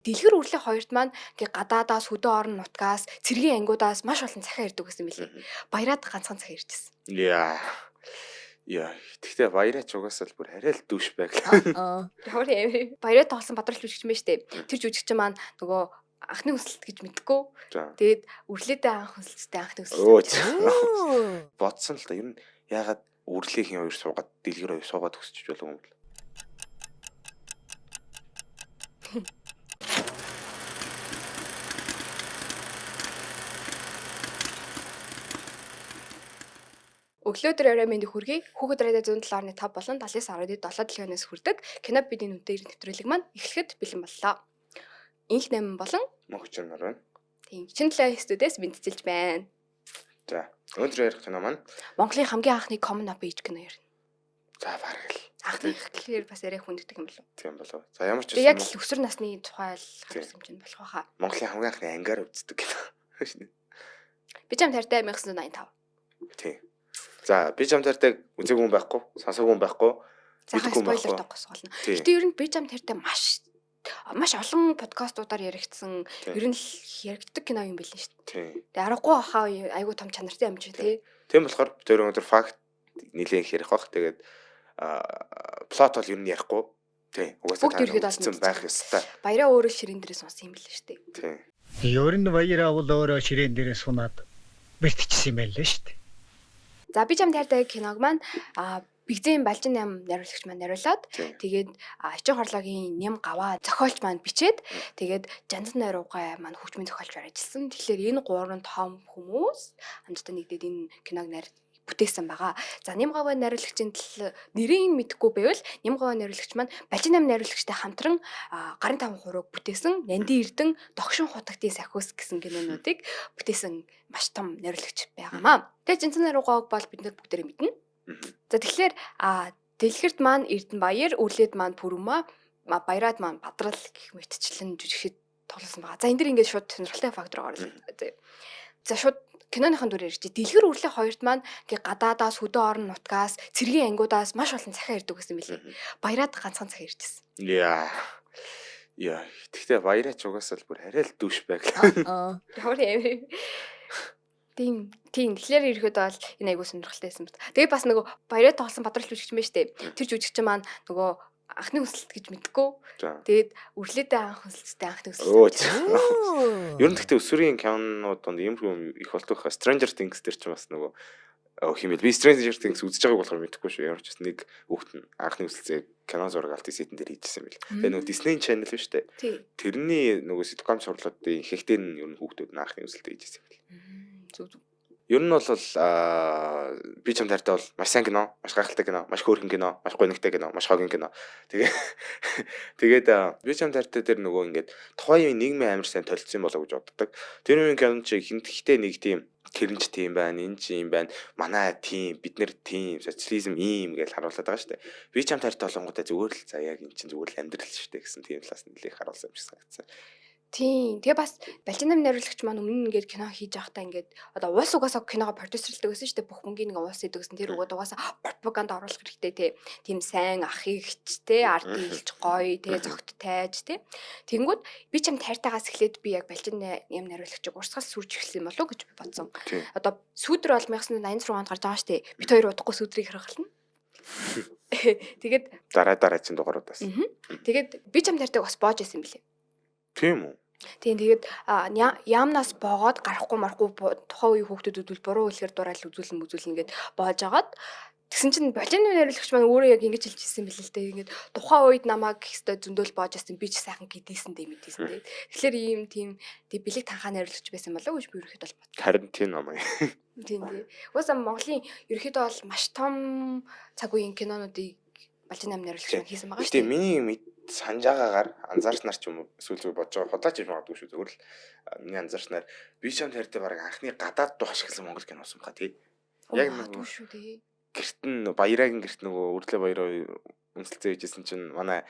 Дэлгэр үрлэх хоёрт маань ингээ гадаадаас хөдөө орон нутгаас цэргийн ангиудаас маш олон захиа ирдэг гэсэн мэлээ. Баяраад ганцхан захиа иржсэн. Яа. Яа, тэгтээ баяраач угаасаа л бүр арай л дүүш байг. Ямар юм. Баяраа тоглосон бадрал жүжигч юм байна штэ. Тэр жүжигч маань нөгөө анхны хүсэлт гэж мэдгүй. Тэгээд үрлээдээ анх хүсэлттэй анхны Өө. хүсэлт. Бодсон л да. Ер нь яагаад үрлээхийн хоёр суугаад дэлгэр хоёр суугаад өсчөж болов юм бол. Өглөө дээр орой мэндийг хүргэе. Хүүхэд радио 107.5 болон 79.7 дэлхийгээс хүрдэг кино бидний нүдээр нэвтрүүлэг маань эхлэхэд бэлэн боллоо. Инх 8 болон Мөнх чанар байна. тийм чин талын студиэс мэдчилж байна. За, өнөөдөр ярих кино маань Монголын хамгийн анхны Common Up age кино ярина. за бараг л Анхны гэхлээр бас арай хүнддэг юм болов. тийм болов. За ямар ч Тэгээ яг байсан л өсвөр насны тухай л Тийм. харуулсан хэмжээнд болох байхаа. Монголын хамгийн анхны ангаар үздэг кино. Би чам тартай 1985. Тийм. За, би чам тартай үзээгүй хүн байхгүй, сонсоогүй хүн байхгүй. Сайхан Мэдгүй юм спойлер байхгүй. тоогоос болно. Тийм. Гэтэ ер нь би чам тартай маш маш олон подкастуудаар яригдсан Тийм. ер нь л яригддаг кино юм билээ шүү дээ. Тийм. Тэгээ аргагүй хаа айгуу том чанартай юм чи тий. Тийм болохоор бид хоёр өнөөдөр факт нэлээн их ярих бах. Тэгээд плот бол ер нь ярихгүй. Тийм. Угаасаа Бүгд та нар ерөөдөө бол үзсэн мэдчихсэн. байх ёстой. Баяраа өөрөө ширээн дээрээ сунсан юм билээ шүү дээ. Тийм. Ер нь баяраа бол өөрөө ширээн дээрээ сунаад бэлтчихсэн юм байна лээ шүү дээ. За би чам тартай киног маань Бигзэн Балжин 8 найруулагч маань найруулад Тийм. тэгээд Ичин хорлогийн нэм гаваа зохиолч маань бичээд тэгээд Жанзан найруугай маань хөгжмийн зохиолчор ажилласан. Тэгэхээр энэ гурван том хүмүүс хамтдаа нэгдээд энэ киног найр бүтээсэн байгаа. За нэм гаваа найруулагчийн тал нэрийг мэдэхгүй байвал нэм гаваа найруулагч маань Балжин 8 найруулагчтай хамтран гарын таван хурууг бүтээсэн Нанди Эрдэн Догшин хутагтын сахиус гэсэн кинонуудыг бүтээсэн маш том найруулагч байгаамаа. Тэгээд Жанзан найруугааг бол бид нар бүгдээрээ мэднэ. За тэгэхээр дэлгэрт маань Эрдэнэ Баяр, Үрлээд маань Пүрүмаа, Баяраад маань Бадрал гэх мэтчлэн жүжигчд тоглосон байгаа. За энэ дэр ингээд шууд сонирхолтой фактор орлоо. За шууд киноныхон дүр ярьж. Дэлгэр үрлэх хоёрт маань ингээ гадаадаас хөдөө орон нутгаас цэргийн ангиудаас маш олон захиа ирдэг гэсэн мэлээ. Баяраад ганцхан захиа иржсэн. Яа. Яа, тэгтээ баяраач угаасаа л бүр арай л дүүш байг. Ямар юм. Тийм, тийм. Тэгэхээр ерөөдөө бол энэ айгуу сонирхолтой байсан байна. Тэгээ бас нөгөө баяраа тоглосон бадрал жүжигч юм байна штэ. Тэр жүжигч маань нөгөө анхны хүсэлт гэж мэдгүй. За. Тэгээд үрлээдээ анх хүсэлттэй анхны Өө. хүсэлт. Ер нь тэгтээ өсвөрийн кинонууд донд иймэрхүү юм их болдог хаа. Stranger Things дээр ч бас нөгөө хим бэл. Би Stranger Things үзэж байгааг болохоор мэдэхгүй шүү. Ямар ч бас нэг хүүхэд нь анхны үсэлцээ кино зураг алтын сетэн дээр хийжсэн юм бэл. Тэгээ нөгөө Disney Channel биш үү? Тий. Тэрний нөгөө sitcom сурлуудын ихэнхдээ нь ер нь хүүхдүүд нь анхны үсэлтээ хийжсэн юм бэл. Зүг зүг. Ер нь бол би чам тартай бол маш сайн кино, маш гайхалтай кино, маш хөөрхөн кино, маш гонигтай кино, маш хогийн кино. Тэгээ тэгээд би чам тартай дээр нөгөө ингээд тухайн үеийн нийгмийн амар сайн толцсон болоо гэж боддог. Тэр үеийн кино чи хинтхтэй нэг тийм тэрэн ч тийм байна, энэ ч юм байна, манай тийм, бид нэр тийм, социализм ийм гэж харуулдаг байгаа шүү дээ. Би чам тартай болонгуудаа зүгээр л за яг эн чинь зүгээр л амьдрал шүү дээ гэсэн тийм талаас нь нэлээх харуулсан юм шиг санагдсан. Тийм. Тэгээ бас Балжин 8 найруулагч маань өмнө нь ингээд кино хийж байхдаа ингээд одоо уус угаасаа киногоо продюсерлдэг байсан шүү дээ. Бүх мөнгийг ингээ уус идэг гэсэн. Тэр угаад угаасаа пропаганда оруулах хэрэгтэй те. Тийм сайн ах ихч те, ард илж гоё те, зогт тайж те. Тэнгүүд би чам тайртайгаас эхлээд би яг Балжин 8 найруулагчийг урсгал сүрж эхэлсэн болов уу гэж би бодсон. Тийм. Одоо сүүдэр бол 1986 онд гарч байгаа шүү дээ. Бид хоёр удахгүй сүүдрийг харах болно. Тэгээд Дараа дараа чинь дугааруудаас. тэгээд би чам тайртайг бас боож исэн билээ. Тийм үү? Тийм тэгээд яамнаас боогоод гарахгүй марахгүй тухайн үеийн хүүхдүүд үзвэл буруу үлгэр дураал үзүүлэн мүзүүлнэ гэд боож агаад тэгсэн чинь болины найруулагч маань өөрөө яг ингэж хэлж ирсэн билээ л дээ. Ингээд тухайн үед намайг өстой зөндөөл боож байсан би ч сайхан гэдээсэн дээ мэдээсэн дээ. Тэгэхээр ийм тийм тэг бэлэг танхаа найруулагч байсан болоо гэж би ерөөхдөө бол бодсон. Карантин ном. Тийм тий. Угаасаа Монголын ерөөхдөө бол маш том цаг үеийн кинонуудыг Балжин 8 найруулагч маань хийсэн байгаа шүү Гэтэ дээ. миний мэд санаж байгаагаар анзаарснаар ч юм уу эсвэл зүгээр бодож байгаа худлаач юм магадгүй шүү зүгээр л миний анзаарснаар би чам тартай баг анхны гадаад дуу ашигласан монгол кино болсон баха тий. Яг магадгүй нөгөө шүү дээ. гэрт нь баярагийн гэрт нөгөө үрлээ баяраа үнсэлцээ хийжсэн чинь манай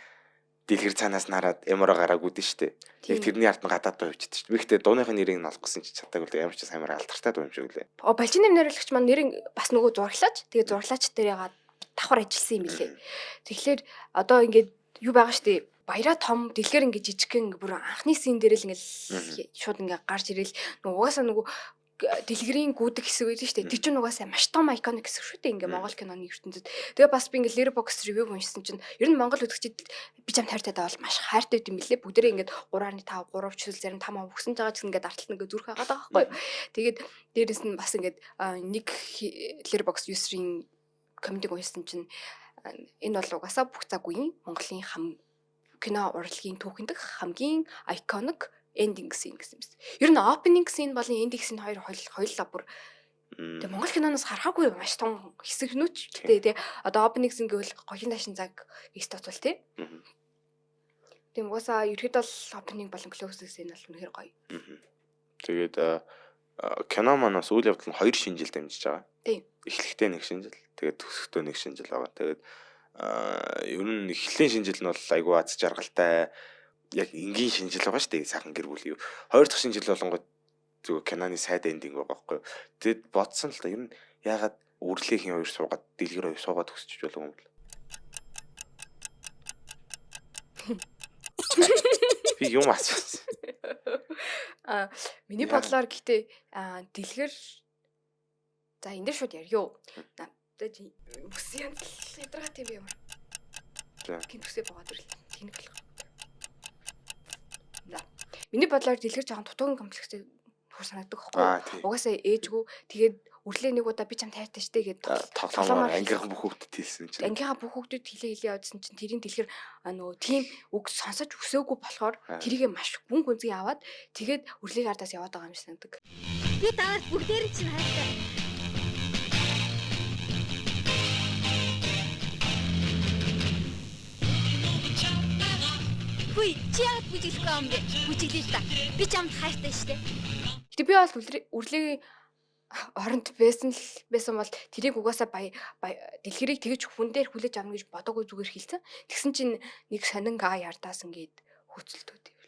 дэлгэр цаанаас нараад эморо гарааг үдэн штэ. Яг Тийм. тэрний ард нь гадаад дуу явчихдаг штэ. Би гэтээ дууныхын нэрийг нь олох гэсэн чи чадаагүй л ямар ч амар алдартай дуу юм шиг үлээ. Балжин 8 найруулагч маань нэрэн бас нөгөө зураглаач. Тэгээ зураглаач дээрээ давхар ажилласан юм билээ. Тэгэхээр одоо ингээд юу байгаа штэ. Баяраа том дэлгэр ингээ жижигхэн ингээ бүр анхны scene дээр л ингээл шууд ингээ гарч ирэл нөгөө угаасаа нөгөө дэлгэрийн гүдэг хэсэг байдаг шүү дээ. Тэр чинь угаасаа маш том iconic хэсэг шүү дээ. Ингээ Монгол киноны ертөнцид. Тэгээ бас би ингээ Letterboxd review уншсан чинь ер нь Монгол үзэгчид би чам хайртай бол маш хайртай юм билээ. Бүгдээрээ ингээд 3.5 3 ч эсвэл зарим 5 өгсөн ч байгаа ч ингээд арталт ингээ зүрх хагаад байгаа байхгүй юу. Тэгээд дээрэс нь бас ингээд нэг Letterboxd user-ийн comment ыг уншсан чинь энэ бол угаасаа бүх цаг үеийн Монголын кино урлагийн түүхэн дэх хамгийн iconic ending scene гэсэн юм. Ер нь opening scene болон ending scene хоёр хоёулаа бүр тэгээ Монгол киноноос харахаагүй маш том хэсэгнүүч тий. Одоо opening scene гэвэл голын дашин цаг стоцвол тий. Тийм, угаасаа ерхэд бол opening болон closing scene бол үнэхээр гоё. Тэгээд кино маань бас үйл явдал нь хоёр шинжил дамжиж байгаа. Тийм. Эхлэхдээ нэг шинжил, тэгээд төгсөхдөө нэг шинжил байгаа. Тэгээд ер нь эхлэлийн шинжил нь бол айгүй аз жаргалтай, яг энгийн шинжил байгаа шүү дээ. Сайхан гэр бүлийн. Хоёр дахь шинжил болонгууд зүгээр киноны sad ending байгаа байхгүй юу. Тэгэд бодсон л да, ер нь яагаад үрлэхийн хоёр суугаад, дэлгэр хоёр суугаад төгсөж болов юм бол. Би юм асуусан. Миний бодлоор гэхдээ дэлгэр, за, энэ дээр шууд ярьё. Надад бүс янз ядаргаат юм ямар. Гин төсөө богоод ирэл. Тэнэг болох. За. Миний бодлоор дэлгэр жоохон дутуугийн комплекстэй хөр санагддаг байхгүй юу? Угаасаа ээжгүй, тэгээд үрлээ нэг удаа би чам тайртай штэ гээд тоглоомоор ангийнхан бүх хүүхдэд хэлсэн чинь. Ангийнхаа бүх хүүхдэд хэлээ хэлээ явуулсан чинь тэрийн дэлгэр нөгөө тийм үг сонсож өсөөгүй болохоор тэрийг маш гүн гүнзгий аваад тэгээд үрлээг ардаас яваад байгаа юм шиг санагдаг. Би та нарт бүгдээр нь чинь хайртай. Хүй, чи яагаад бүжиглэхгүй юм бэ? Бүжиглээ л да. Би чамд хайртай штэ. Гэтэ би бол үрлэгийн оронд байсан л байсан бол тэрийг угаасаа дэлгэрийг тэгэж хүн дээр хүлээж авна гэж бодоогүй, зүгээр хэлсэн. Тэгсэн чинь нэг сонин га ярдаас ингээд хөөцөлтүүд юм.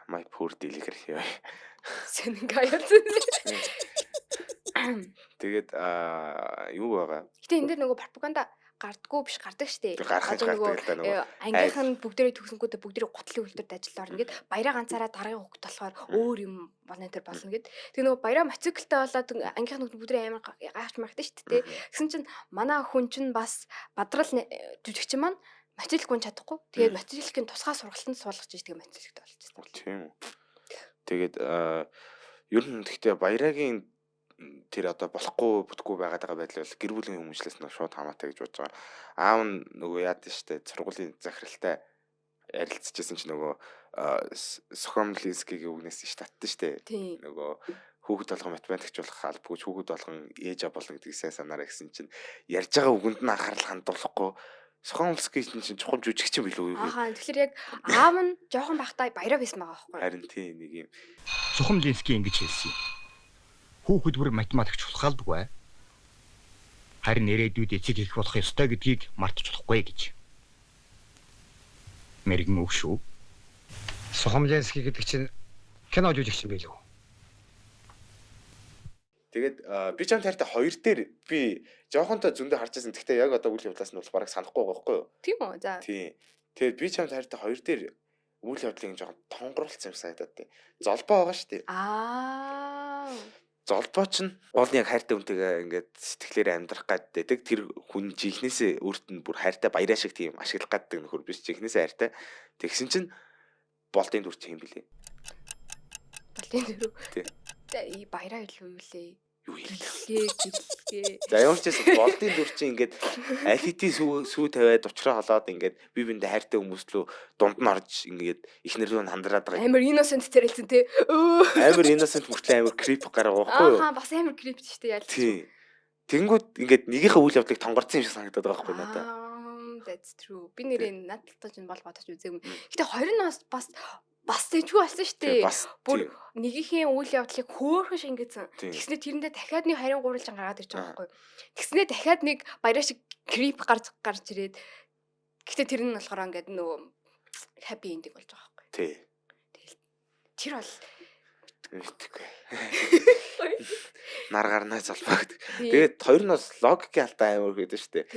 My poor дэлгэр яа. Сонин га ярьсан. Тэгээд юу байгаа? Гэтэ энэ дээр нөгөө пропаганда гардггүй биш, гардаг штэ. Гарах нөгөө гардаг л да, нөгөө ангийнх нь бүгдээрээ төгсөнгүүтээ бүгдээрээ гутлын үйлдвэрт ажилд орно гэд, баяраа ганцаараа даргын хүүхэд болохоор өөр юм болно, тэр болно гэд. Тэг нөгөө баяраа мотоциклтай болоод ангийнх нь бүгдээрээ амар гайхаж мархдаг штэ тий. Тэгсэн чинь манай хүн чинь бас бадрал жүжигчин маань мотоцикл гүн чадахгүй. Тэгээд мотоциклын тусгай сургалтанд суулгаж иж тэгээ мотоциклтэй болчихсон. Тийм үү. Тэгээд ер нь гэхдээ баярагийн тэр одоо болохгүй бүтггүй байгаад байгаа байдал бол гэр бүлийн хүмүүжлээс нь шууд хамаатай гэж бодож байгаа. Аав нь нөгөө яад штэ, сургуулийн захиралтай ярилцчихсэн чинь нөгөө Сухомлинскигийн үгнээс иш татсан штэ. Нөгөө хүүхэд болгон математикч болох албагүй, хүүхэд болгон ээж аа болно гэдгийг сайн санаарай гэсэн чинь ярьж байгаа үгэнд нь анхаарал хандуулахгүй, Сухомлинский чинь чухам жүжигчин билүү юу? Ахаа, тэгэхээр яг аав нь жоохон байхдаа баяраа байсан байгаа байхгүй юу? Харин тийм нэг юм. Сухомлинский ингэж хэлсэн юм. Хүүхэд бүр математикч болох албагүй. Харин ирээдүйд эцэг их болох ёстой гэдгийг мартаж болохгүй гэж. Мэргэн үг шүү. Сухомлинский гэдэг чинь кино жүжигчин билүү? Тэгээд би чам хайртай хоёр дээр би жоохонтой зөндөө харж байсан. Гэхдээ яг одоо үйл явдлаас нь бол бараг санахгүй байгаа байхгүй юу? Тийм үү? За. Тийм. Тэгээд би чам хайртай хоёр дээр үйл явдлыг жоохон тонгоруулсан юм санагдаад тийм. Золбоо байгаа шүү дээ. Золбоо ч уул нь яг хайртай хүнтэйгээ ингээд сэтгэлээр амьдрах гэдэг тэр хүн жинхнээсээ өөрт нь бүр хайртай, баяраа шиг тийм ашиглах гэдэг нөхөр биш, жинхнээсээ хайртай. Тэгсэн чинь болдын дүр чинь юм билээ. Болдын дүр. Тийм. За, баяраа илүү юу лээ? Юу хэлээ? Гэлээ, гэлээ. За, ямар ч байсан болдын дүр чинь ингээд аль хэдийн сүү тавиад учраа холоод ингээд би биндээ хайртай хүмүүс лөө дунд нь орж ингээд эхнэр рүү нь хандраад байгаа. Амар innocent царайлсан тий. Амар innocent мөртлөө амар creep гараа байхгүй юу? Аа, бас амар creep ч тий ялч. Тийм. Тэнгүүд ингээд нэгийнхээ үйл явдлыг тонгорцсон юм шиг санагдаад байгаа байхгүй надад. That's true. Би нэрээ надад ч бол бодож үзээгүй. Гэтэ хоёр нь бас дэжгүй болсон шүү дээ. Бүр нэгийнхээ үйл явдлыг хөөхөн шингээсэн. Тэгснэ тэрэндээ дахиад нэг харин гурвалжин гаргаад ирж байгаа байхгүй юу. Тэгснэ дахиад нэг баяраа шиг creep гарч гарч ирээд, гэтэ тэр нь болохоор ингээд нөгөө happy ending болж байгаа байхгүй юу. Тий. Тэгэл тэр бол мэдхгүй. Нар гарнаа золбоо гэдэг. Тэгээд хоёр нь бас логикийн алдаа амар гэдэг шүү дээ.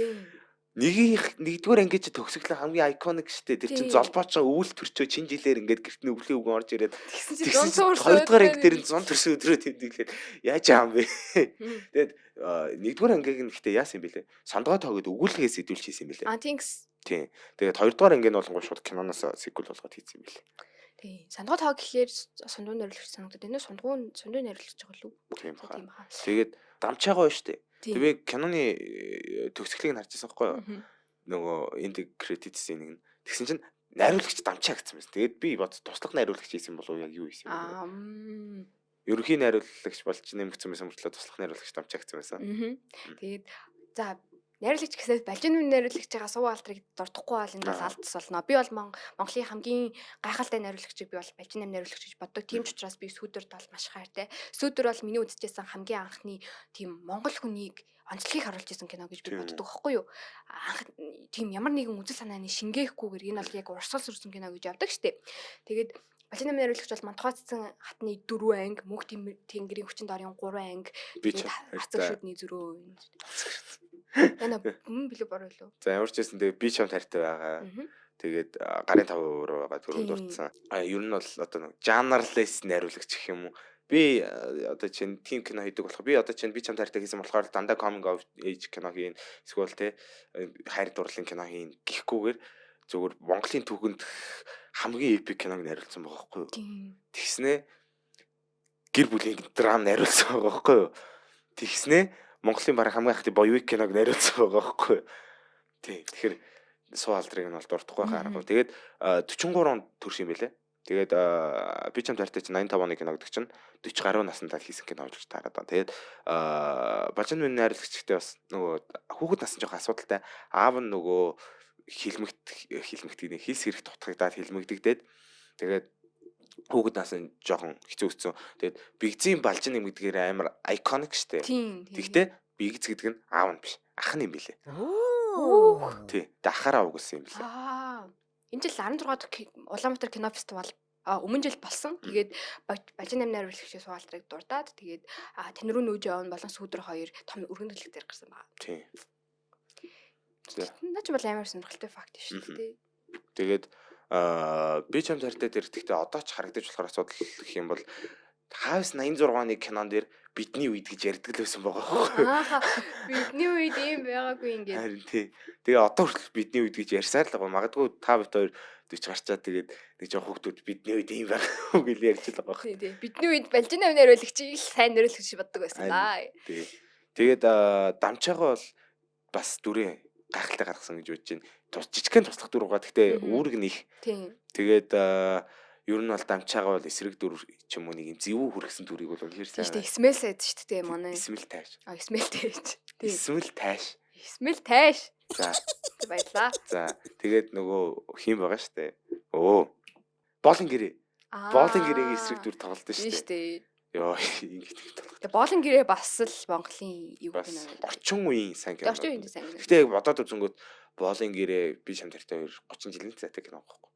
Нэгийнх нэгдүгээр анги чи төгсгөлөө хамгийн iconic штэ. Тэр чин Тийм. золбооч өвөл төрчөө чин жилээр ингээд гэрт нь өвлийн үгэн орж ирээд Тэгсэн чинь тэгсэн зун чинь төрсөн хоёрдугаар анги дээр нь зун төрсөн өдрөө тэмдэглээд яаж аам бэ? Мм. Тэгээд нэгдүгээр ангийг нь гэхдээ яасан юм бэлээ? Сандгой тоо гэдэг өгүүлгээс сэдвүүлж хийсэн юм бэлээ. А тиймс. Тийм. Тэгээд хоёрдугаар анги нь болонгоо шууд киноноос sequel болгоод хийсэн юм бэлээ. Тийм. Сандгой тоо гэхлээр сундуу найруулагч санагдаад байна. Сундгуу сундуу найруулагч байгаа лүү? Тийм баха. Тийм баха. Тэгээд дамчаагаа байна штэ. Тийм. Тэгээ киноны төгсгөлийг нь харж байсан байхгүй юу? Мгм. Нөгөө энд credits-ийн нэг нь. Тэгсэн чинь найруулагч дамчаа гэсэн байсан. Тэгээд би бод туслах найруулагч хийсэн болов уу яг юу хийсэн юм бэ? Аа. мм. Ерөнхий найруулагч болж нэмэгдсэн байсан мөртлөө туслах найруулагч дамчаа гэсэн байсан. Мгм. Тэгээд за найруулагч гэсээс балжин найруулагчгаа суу алдрыг дурдахгүй бол энэ бол Аа. алдс болно. Би бол Монголын хамгийн гайхалтай найруулагчийг би бол балжин 8 найруулагч гэж боддог. Тийм ч учраас би сүүдэрт бол маш хайртай. Сүүдэр бол миний үзчихсэн хамгийн анхны тийм монгол хүнийг онцлогийг харуулж исэн кино гэж би Тийм. боддог байхгүй юу? Анх тийм ямар нэгэн үзэл санааны шингээхгүйгээр энэ бол яг урсгал сүрсэн кино гэж явдаг штеп. Тэгээд Балжин 8 найруулагч бол Мантухай цэцэн хатны 4 анги, Мөнх тэнгэрийн хүчин дорын 3 анги, Би ч Тэгээд хацаг хайртай. шүдний зөрөө. Яна мөн билүү бороо билүү. За ямар ч байсан тэгээ би чам хайртай байгаа. Мгм. Тэгээд гарын 5 руу байгаа түрүүнд Тийм. дурдсан. А ер нь бол одоо нэг жанрлес найруулагч гэх юм уу? Би одоо чинь тим кино хийдэг болохоор би одоо чинь би чам хайртай хийсэн болохоор дандаа coming of age кино хийн эсвэл те хайр дурлалын кино хийн гэхгүйгээр зүгээр Монголын түүхэнд хамгийн epic киног найруулсан байгаа байхгүй юу? Тийм. Тэгснээ гэр бүлийн драм найруулсан байгаа байхгүй юу? Тэгснээ Монголын бараг хамгийн анхны боевик киног найруулсан байгаа байхгүй юу? Тийм. Тэгэхээр суу алдрыг нь бол дурдахгүй байх аргагүй. Тэгээд 43 онд төрсөн юм байлээ. Тэгээд би чам хайртай чинь 85 оны кино гэдэг чинь 40 гаруй наснда хийсэн кино гэж таарад байгаа. Тэгээд Бажин минь найруулагч гэхдээ бас нөгөө хүүхэд нас нь жоох асуудалтай. Аав нь нөгөө хилмигт хилмигт гинэ хилс хэрэг дутгагдаад хилмигдэгдээд тэгээд хүүхэд нас нь жоохон хэцүү өссөн. Тэгээд Бигзийн балжин юм гэдгээр амар iconic штэ. Тийм. тийм. Тэгтээ Бигз гэдэг нь аав нь биш. Ах нь юм билээ. Өөх. Тий. Тэгээд ахаараа угуулсан юм билээ. Аа. Энэ жил 16 дахь Улаанбаатар кино фестивал өмнө жил болсон. Тэгээд Балжин 8 найруулагчийн суу алдрыг дурдаад тэгээд тань руу нүүж явна болон сүүдэр хоёр том өргөн төлөг дээр гарсан байна. Тий. За. Наа чи бол амар сонирхолтой факт шүү Мгм. дээ. Тэгээд би чам хайртай дээр тэгтээ одоо ч харагдаж болохоор асуудал гэх юм бол Хаус 86 оны кинон дээр бидний үед гэж ярьдаг л байсан байгаа байхгүй юу? Ааха бидний үед ийм байгаагүй ингээд. Харин тий. Тэгээ одоо хүртэл бидний үед гэж ярьсаар л байгаа. Магадгүй та бит хоёр 40 гарчаад тэгээд нэг жоох хүүхдүүд бидний үед ийм байгаагүй гэж ярьж л байгаа. Тий, тий. Бидний үед Балжин 8 найруулагчийг л сайн найруулагч гэж боддог байсан даа. Тий. Тэгээд дамчаагаа бол бас дүрээ гайхалтай гаргасан гэж бодож байна. Тус жижигхэн туслах дүр байгаа. Гэхдээ Мгм. үүрэг нь их. Тийм. Тэгээд ер нь бол дамчаагаа бол эсрэг дүр ч юм уу нэг юм зэвүү хүргэсэн дүрийг бол үнэхээр Тийм сайн. шүү дээ. Смэл сайд шүү дээ манай. Эсмэл тайш. А смэл тайш. Тийм. Эсмэл тайш. Смэл тайш. За Баярлаа. за тэгээд нөгөө хин байгаа штэ. Өө. Боолын гэрээ. Боолын гэрээгийн эсрэг дүр тоглолт Тийм штэ. шүү дээ. Йоо ингэж нэг тоглох. Тэгээ боолын гэрээ бас л Монголын юу Бас кино вэ? орчин үеийн сайн кино. Орчин үеийн сайн кино. Гэтэ яг бодоод үзэнгүүт боолын гэрээ би чам тартай хоёр 30 жилийн зайтай кино байхгүй.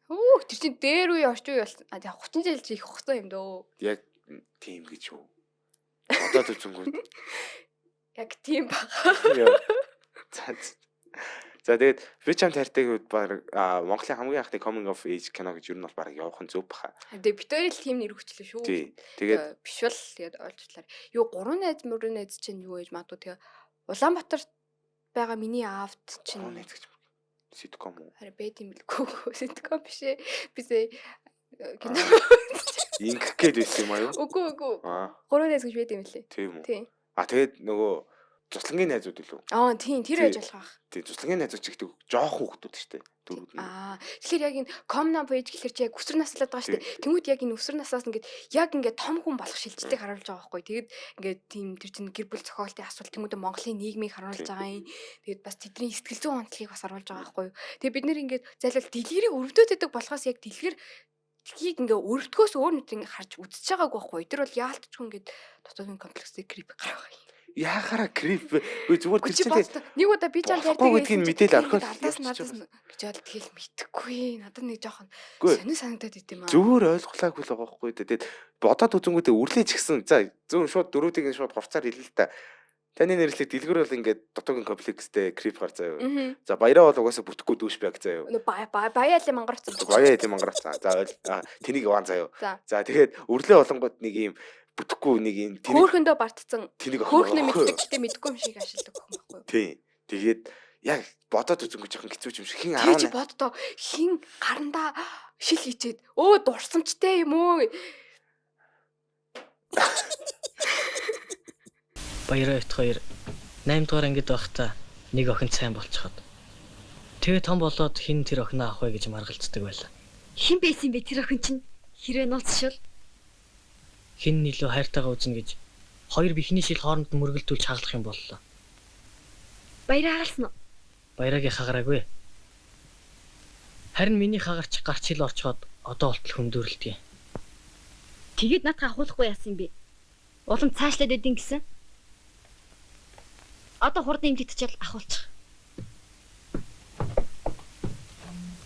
Хөөх тэр чинь дээр үе орчин үе болсон. А тэгээ 30 жил чи их хугацаа юм дөө. Яг тийм гэж юу. Бодоод үзэнгүүт Яг тийм баг. Йоо. За за. За тэгээд би чам тартай гэвэл баг Монголын хамгийн анхны coming of age кино гэж ер нь бол баг явах нь зөв баха. Тэгээ бид хоёр л тийм нэр хүчлээ шүү. Тий. Тэгээд биш бол тэгээд ойлчлаар. Юу гурван найз мөрөн найз чинь юу гэж магадгүй тэгээ Улаанбаатарт байгаа миний аавд чинь гурван найз гэж ситком уу? харин байд юм билгүй ситком биш ээ. Бисээ кино. Ингэх гээд байсан юм аа юу? Үгүй үгүй. Аа Гурван найз гэж байд юм лээ. тийм үү. Тийм. А тэгээд нөгөө зуслангийн найзууд илүү. Аа тийм тэр Тий. байж болох байх. Тий зуслангийн найзууд ч ихтэй жоохон хүүхдүүд шүү дээ. Дөрүүд нь. Аа тэгэхээр яг энэ coming of age гэхэлэр чи яг өсвөр наслаад байгаа шүү дээ. Тэнгүүд яг энэ өсвөр наслаас ингээд яг ингээд том хүн болох шилжилтийг харуулж байгаа байхгүй. Тэгээд ингээд тийм тэр чинь гэр бүл зохиолтын асуудал тэнгүүдээ Монголын нийгмийг харуулж Тий. байгаа юм. Тэгээд бас тэдний сэтгэл зүйн онцлогийг бас харуулж байгаа байхгүй. Тэгээд бид нэр ингээд зайлал дэлгэрийг өрөвдөөд байдаг болохоос яг дэлгэр дэлхийг ингээ өрөвдгөөс өөр нүд ингээ харж үзэж байгаагүй байхгүй. Тэр бол яалтчгүй ингээд дотоодын комплексыг creep гарах юм. Яахаараа creep вэ? Үгүй зүгээр Үгүй тэр чи чинь бодсон. Нэг удаа би чам болохгүй гэдгийг мэдээл орхиод ардаас явчихж надаас гэж бол тэгэл мэдэхгүй. Надад нэг жоохон Үгүй. сонин санагдаад идэм аа. Зүгээр ойлголаагүй л байгаа байхгүй дээ. Тэгээд бодоод үзэнгүүтээ үрлээж гисэн. За зүүн шууд дөрүүдийг нь шууд хурцаар хэлээ л та. Таны нэрлэг дэлгэр бол ингээд дутуугийн комплекстэй creep гар заяа. За баяраа бол угаасаа бүтэхгүй douchebag заяа. Нөө баяа л мангар уцсан. Баяа тийм мангар уцсан. За тэнийг яваан заяа. За тэгээд өрлөө болонгууд нэг юм бүтэхгүй нэг юм тэнэг хөөхөндөө бартцсан. Хөөхнөө мэддэг гэтээ мэдгүй юм шиг ашигладаг охин байхгүй юу? Тийм. Тэгээд яг бодоод үзэнгүү жоохон хэцүү юм шиг хин 18. Чи боддоо хин гарандаа шил хийчээд өө дурсамжтай юм уу? Баяраа бит хоёр 8 дугаар ангид байхдаа нэг охин сайн болчиход. Тэгээ том болоод хин тэр охиноо авах вэ гэж маргалцдаг байлаа. Хэн байсан бэ тэр охин чинь? Хэрвээ нууцшвал хин нөлөө хайртайгаа үзнэ гэж хоёр бихний шил хооронд нь мөргөлдүүлж хаглах юм боллоо. Баяраа хагалсан уу? Баярагийн хагараагүй. Харин миний хагарч гарч хил орчход одоо болтол хөндөөрлөдөг. Тэгээд наадхаа ахуулахгүй яасан юм бэ? Улам цаашлаад байдин гэсэн. Одоо хурдан имжигдчихэл ахуулчих.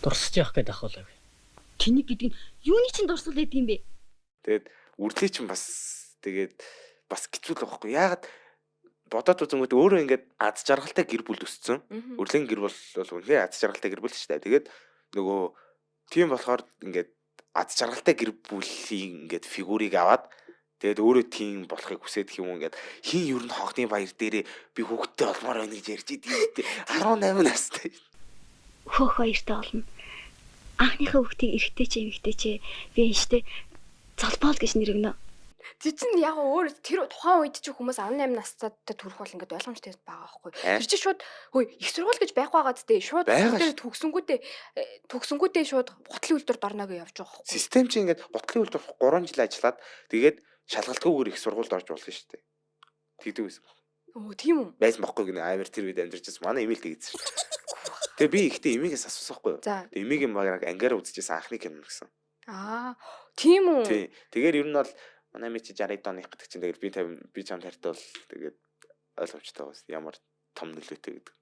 Дурсаж явах гээд ахуулаагүй. Тэнийг гэдэг нь юуны чинь дурсгал байдаг юм бэ? Тэгээд үрлээ чинь бас тэгээд бас хэцүү л байхгүй. Яагаад бодоод үзэнгүүт өөрөө ингээд аз жаргалтай гэр бүл өссөн. Үрлэн гэр бүл бол үнэхээр аз жаргалтай гэр бүл шүү дээ. Тэгээд нөгөө тийм болохоор ингээд аз жаргалтай гэр бүлийн ингээд фигурыг аваад тэгээд өөрөө тийм болохыг хүсээд юм ингээд хин ер нь хогны баяр дээрээ би хүүхдтэй олмоор байна гэж ярьж идэв юм дээ. 18 настай. Хөөх баяртай болно. Анхныхаа хүүхдийг эрэгтэй ч эмэгтэй ч би энэштэй золбоол гэж нэргэнэ. Тэр чинь яг өөр тэр тухайн үед чи хүмүүс 18 настай төрөх бол ингээд ойлгомжтой байгаа байхгүй. Тэр чинь шууд хөөе их сургууль гэж байхгүй байгаа зү шууд тэр төгсөнгүүтээ шууд гутлын үйлдвэрт орно гэж явж байгаа байхгүй. Систем чинь ингээд гутлын үйлдвэр 3 жил ажиллаад тэгээд шалгалтгүйгээр их сургуульд орж болно шүү дээ. Тэгдэг байсан баг. Өө тийм үү? Байсан байхгүй гинэ амар тэр үед амьдарч байсан. Манай Эмил тэгдсэн шүү дээ. Тэгээ би ихтэй Эмигээс асуусан байхгүй юу? Тэгээ Эмигийн баг ангиар үзчихсэн анхны кино гэсэн. Аа тийм үү? Тий. Тэгэхээр ер нь бол манай ми чи 60 оных гэдэг чинь тэгээд би 50 би чам тартай бол тэгээд ойлгомжтой байсан. Ямар том нөлөөтэй гэдэг.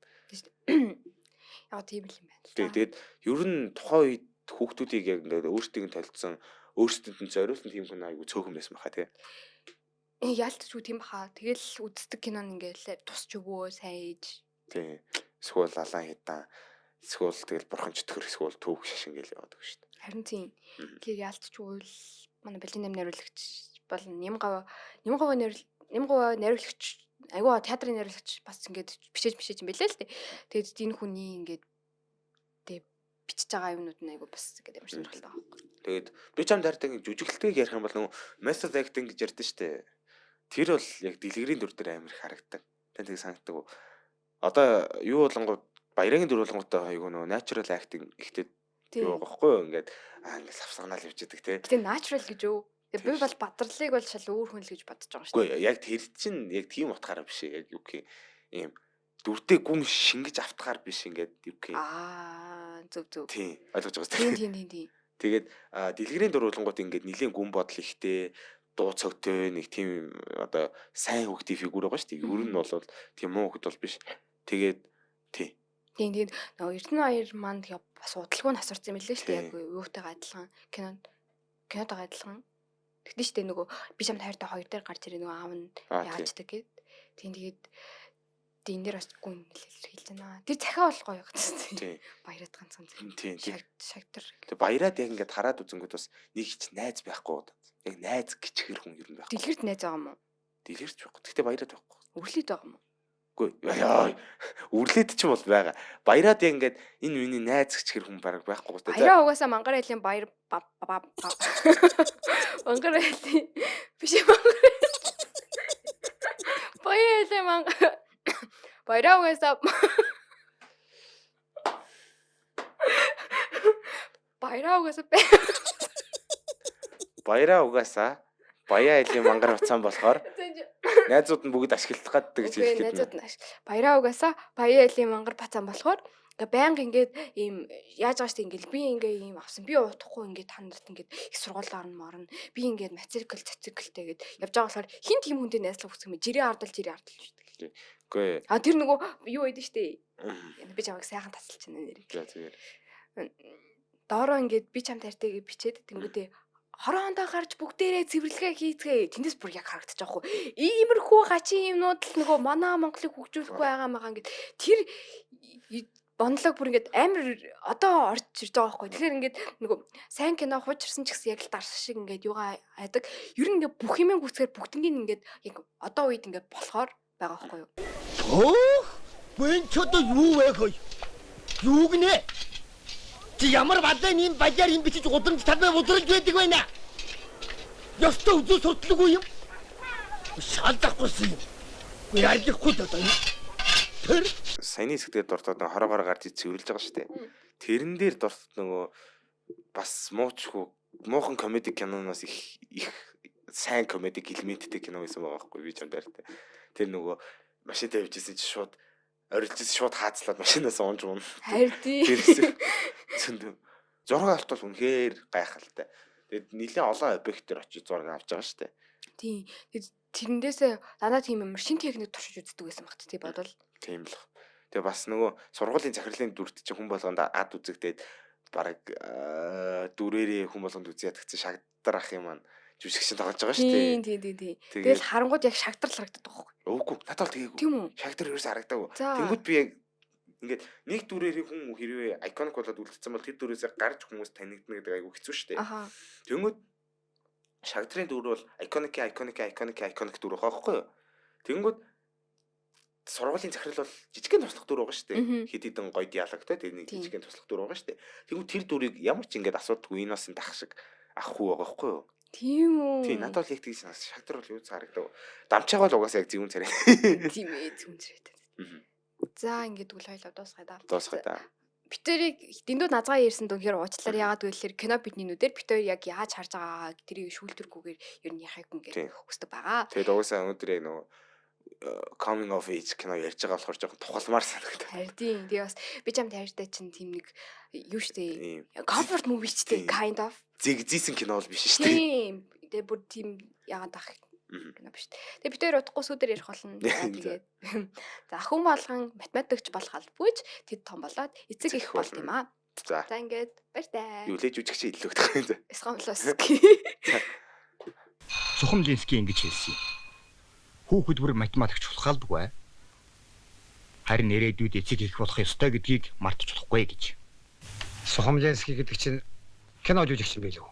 Яг тийм л юм байна. Тэгээд ер нь тухайн үед хүүхдүүдийг яг ингээд өөрсдийг нь толцсон өөрсдөнд нь зориулсан тийм хүн айгу цөөхөн байсан баха тий. Яалтчгүй тийм баха. Тэгэл үздэг кино ингээл тусч өгөө сайн ээж. Тий. Эсвэл алаан хитан эсвэл тэгэл бурхан чөтгөр эсвэл түүх шашин гэл яваад өгш шүү дээ. Харин тийм. Тэгэхээр яалтчгүй л манай Балин 8 найруулагч болон Нямгав найруулагч айгуу театрын найруулагч бас ингээд бичээж юм бэлээ л дээ. Тэгээд энэ хүний ингээд тэг бичиж байгаа юмнууд нь айгуу бас ингээд амар сонирхолтой байгаа байхгүй. Тэгээд би чам дайртай жүжиглэлтийг ярих юм бол нөгөө method acting гэж ярьдэн шүү дээ. Тэр бол яг дэлгэрийн дүр дээр амар их харагдаг. Тань тэг санагддаг уу? Одоо юу болонгууд баярын дүр болонгуудаа айгуу нөгөө natural acting ихтэй юу байгаа байхгүй юу? Ингээд ингээд савсганаал явж идэг те. Гэтэ natural гэж юу? Тэгээ би бол бадралыг бол шал өөр хүн л гэж бодож байгаа шүү дээ. Үгүй яг тэр чинь яг тийм утгаараа биш ээ. Яг юу гэх юм дүртэй гүн шингэж автахаар биш ингээд юу гэх юм. Аа зөв зөв. Тийм ойлгож байгаа тийм тийм тийм. Тэгээд дэлгэрийн дүр болонгууд ингээд нэлийн гүн бодол ихтэй дуу цогтой нэг тийм одоо сайн хүүхдийн фигүр байгаа шүү дээ. Ер нь бол тийм муу хүүхд бол биш. Тэгээд тийм. Тийм тэгээд нөгөө Эрдэнэ хоёр маань тэгээ бас удалгүй нас орсон юм лээ шүү дээ. Яг юутайгаа адилхан кинотойгоо адилхан. Тэгдэ шүү дээ нөгөө би чамд хайртай хоёр дээр гарч ирээ нөгөө аав нь яаждаг гэд. Тийм тэгээд энэ дээр бас гүн хэлж байна. Тэр захиа бол гоё гэсэн. Тийм. Баяраад ганцхан Тийм. Шагтар. Тэг баяраад яг ингээд хараад үзэнгүүт бас нэг ч найз байхгүй. Яг найз гिचгэр хүн ер нь байхгүй. Дэлгэрт найз байгаа юм уу? Дэлгэрч байхгүй. Тэгтээ баяраад байхгүй. Өрлөд байгаа юм уу? Үгүй яа. Үрлээд ч юм бол байгаа. Баяраад яг ингээд энэ миний найз гिचгэр хүн бараг байхгүй. Баяраа угаасаа мангар айлын баяр мангар айлын биш мангар. Баяр айлын мангар. Баяраа угаасаа Баяраа угаасаа Баяраа угаасаа баяа айлын мангар уцаан болохоор найзууд нь бүгд ашиглах гэдэг гэж хэлэх гээд. Найзууд нь баяраа угаасаа баяа айлын мангар бацаан болохоор ингээ байнга ингээд ийм яаж байгаа штэ ингээл би ингээ ийм авсан би утахгүй ингээ та нарт ингээд их сургууль орно морно би ингээд материкл цоциклтэй гэд явж байгаа болохоор хин тийм хүнтэй найзлах хүсэх юм жирийн ардал шүү дээ. Үгүй. А тэр нөгөө юу байдаг штэ. Би чамайг сайхан тасалж байна нэрийг. За зүгээр. Доороо ингээд би чам тартай гэж бичээд тэнгүүдээ 20 ондоо гарч бүгдээрээ цэвэрлэгээ хийцгээе. Тэндээс бүр яг харагдчих жоохгүй. Иймэрхүү гачин юмнууд л нөгөө манай Монголыг хөгжүүлэхгүй байгаа магаа ингээд тэр монолог бүр ингээд амар одоо орж ирж байгаа байхгүй. Тэгэхээр ингээд нөгөө сайн кино хуучирсан ч гэсэн яг л дарс шиг ингээд юугаа айдаг. Ер нь ингээд бүх юмын гүцгээр бүгднийг ингээд яг одоо үед ингээд болохоор байгаа байхгүй юу? Өөх! Бэн ч одоо юу вэ хөөе? Юу гинэ? Чи ямар бадлын ийм бажаар юм бичиж гудамж талбай удирж байдаг байна? Ёстой үзүү сурталгүй юм. Шалдахгүйсэн юм. Үгүй ялахгүй л одоо юм. Тэр саяны хэсгээр дуртад нөгөө хорогоор гарч цэвэрлж байгаа шүү дээ. Тэрэн дээр дуртад нөгөө бас муучгүй муухан комеди киноноос их их сайн комедик элементтэй кино байсан байгаа байхгүй би ч юм дайртай. Тэр нөгөө машинтай явжсэн чи шууд орилжсэн шууд хаацлаад машинаас унж уун. Харин Тэр хэсэг зөндөө зураг авалт бол үнэхээр гайхалтай. Тэгээд нэлээд олон объектээр очиж зураг авч байгаа шүү дээ. Тийм. Тэгээд тэрнээсээ дандаа тийм юм шин техник туршиж үздэг байсан багт тий бодвол. Тийм л. Тэгээ бас нөгөө сургуулийн захирлын дүрт чинь хүн болгонд ад үзэгдээд бараг дүрээрээ хүн болгонд үзье ядагцсан шагдар ах юм маань жүжигчин тоглож байгаа шүү Тийм дээ. тийм тийм тийм. Тэгээд Тэгэл харангууд яг шагдрал харагддаг байхгүй. өөгүй надад бол тэгээгүй. Тийм үү? Шагдар ерөөс харагдаагүй. За. Тэнгүүд би яг ингээд нэг дүрээрээ хүн хэрвээ iconic болоод үлдсэн бол тэр дүрээсээ гарч хүмүүс танигдана гэдэг айгүй хэцүү шүү дээ. Аха. Тэнгүүд шагдрын дүр бол iconic iconic iconic iconic дүр байгаа байхгүй юу? Тэнгүүд сургуулийн захирал бол жижигхэн туслах дүр байгаа шүү дээ. Мгм. Хэд хэдэн гоё диалогтой тэр нэг Тийм. жижигхэн туслах дүр байгаа шүү дээ. Тэнгүүд тэр дүрийг ямар ч ингээд асуудаггүй энэ бас энэ дах шиг ах хүү байгаа байхгүй юу? Тийм үү. Тийм надад бол яг тэгсэн шагдар бол юу ч харагдав. Дамчаага бол угаасаа яг зөвүүн царай. Тийм ээ зүн царайтай. Мгм. За ингээд үл хоёлоо дуусгая да. Дуусгая да. Бид хоёрыг дэндүү назгаа ярьсан дүнхээр уучлаар яагаад гэвэл кино бидний нүдээр бид хоёр яг яаж харж байгаагаа тэрийг шүүлтэрхгүйгээр ер нь яхайг Тийм. ингээд хүсдэг байгаа. Тэгээд угаасаа өнөөдөр яг нөгөө coming of age кино ярьж байгаа болохоор жоохон тухалмаар санагдав. Харин тийм. Тэгээ бас би чам тайртай чинь тийм нэг юу штэ Тийм. comfort movie ч Тийм. тийм kind of. Зэгзийсэн кино бол биш шүү дээ. Тийм. Тэгээ бүр тийм яагаад ах Мгм. кино биш. Тэгээ бид хоёр удахгүй сүүдэр ярих болно. За тэгээд за хүн болгон математикч болох албагүй ч тэд том болоод эцэг их Эцэг болд юм аа. За. За ингээд баяртай. Юу лээ жүжигч илүү гэдэг юм. За. Эсгомлоски. Сухомлинский ингэж хэлсэн юм. Хүүхэд бүр математикч болох албагүй. Харин ирээдүйд эцэг их болох ёстой гэдгийг мартаж болохгүй гэж. Сухомленский гэдэг чинь кино жүжигчин билүү?